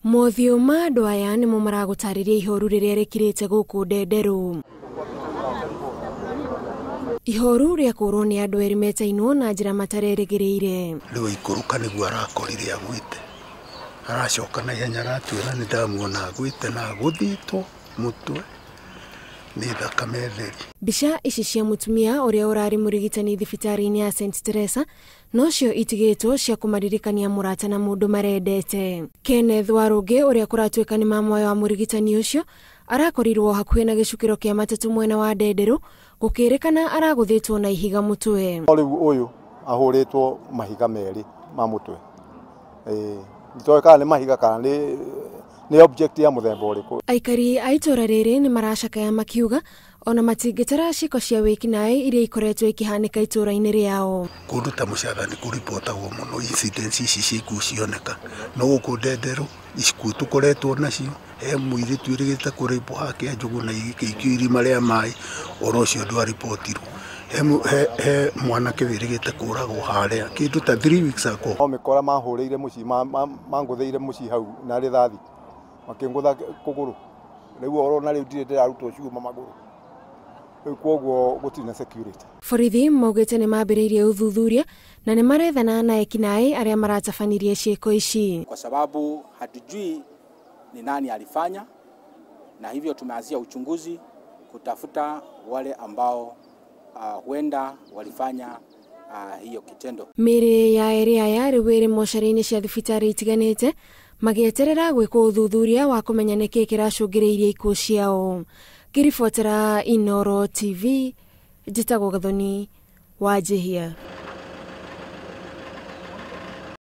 Mothiũ ma andũ aya nĩmo maragũtarĩria ihoru rĩrĩa rĩkirĩte gũkũ Ndenderũ. Ihoru rĩa kũrwo nĩ andũ erĩ metainwo na njĩra matarerĩgĩrĩire. Rĩu aikũrũka nĩguo arakorire agwĩte, aracoka na ihenya aratwĩra nĩ ndamuona agwĩte na agũthitwo mũtwe nĩ thakame theri. Mbica ici cia mũtumia ũrĩa ũrarĩ mũrigitani thibitarĩ-inĩ ya St Teresa nocio itigĩtwo cia kũmaririkania mũrata na mũndũ marendete. Kenneth Warũngĩ ũrĩa kũratuĩka nĩ mama wa mũrigitani ũcio arakorirwo hakuhĩ na gĩcukĩro kĩa matatũ mwena wa Ndenderũ gũkĩrĩkana aragũthĩtwo na ihiga mũtwe. Rĩu ũyũ ahũrĩtwo mahiga merĩ ma mũtwe. Nĩtoĩ kana nĩ mahiga kana nĩ object ya mũthemba ũrĩkũ. Aikari a itũra rĩrĩ nĩ maracakaya makiuga ona matingĩtara ciĩko cia wĩkinaĩ iria ikoretwo ikĩhanĩka itũra-inĩ rĩao. Kũndũ ta Mũcatha nĩ kũribotagwo mũno incidents ici cia ikuũ cioneka, no gũkũ Ndenderũ ikuũ tũkoretwo nacio, he mũirĩtu wĩrĩgĩte kũrĩpwo haha Njũgũna igĩikio irima rĩa maĩ, oro ũcio ndwaribotirwo. He mwanake wĩrĩgĩte kũragwo harĩa kĩndũ ta 3 weeks ago. No mĩkora mahũrĩire mũciĩ, mangũthĩire mũciĩ hau na rithathi makĩngũtha kũgũrũ, rĩu oro na rĩu ndirĩ ndĩrarutwo cuma magũrũ, rĩu kwoguo gũtirĩ na security. Borithi maugĩte nĩ mambĩrĩirie ũthuthuria na nĩ marethana na ekinaĩ arĩa maratabanirie ciĩko ici. Kwa sababu hatujui ni nani alifanya, na hivyo tumeanzia uchunguzi kutafuta wale ambao huenda walifanya hiyo kitendo. Mĩĩrĩ ya erĩ aya rĩu ĩrĩ mocarĩ-inĩ cia thibitarĩ itiganĩte magĩeterera gwĩkwo ũthuthuria wa kũmenya nĩkĩĩ kĩracũngĩrĩirie ikuũ ciao. Ngĩribotera Inooro TV, njĩtagwo Gathoni wa Njihia.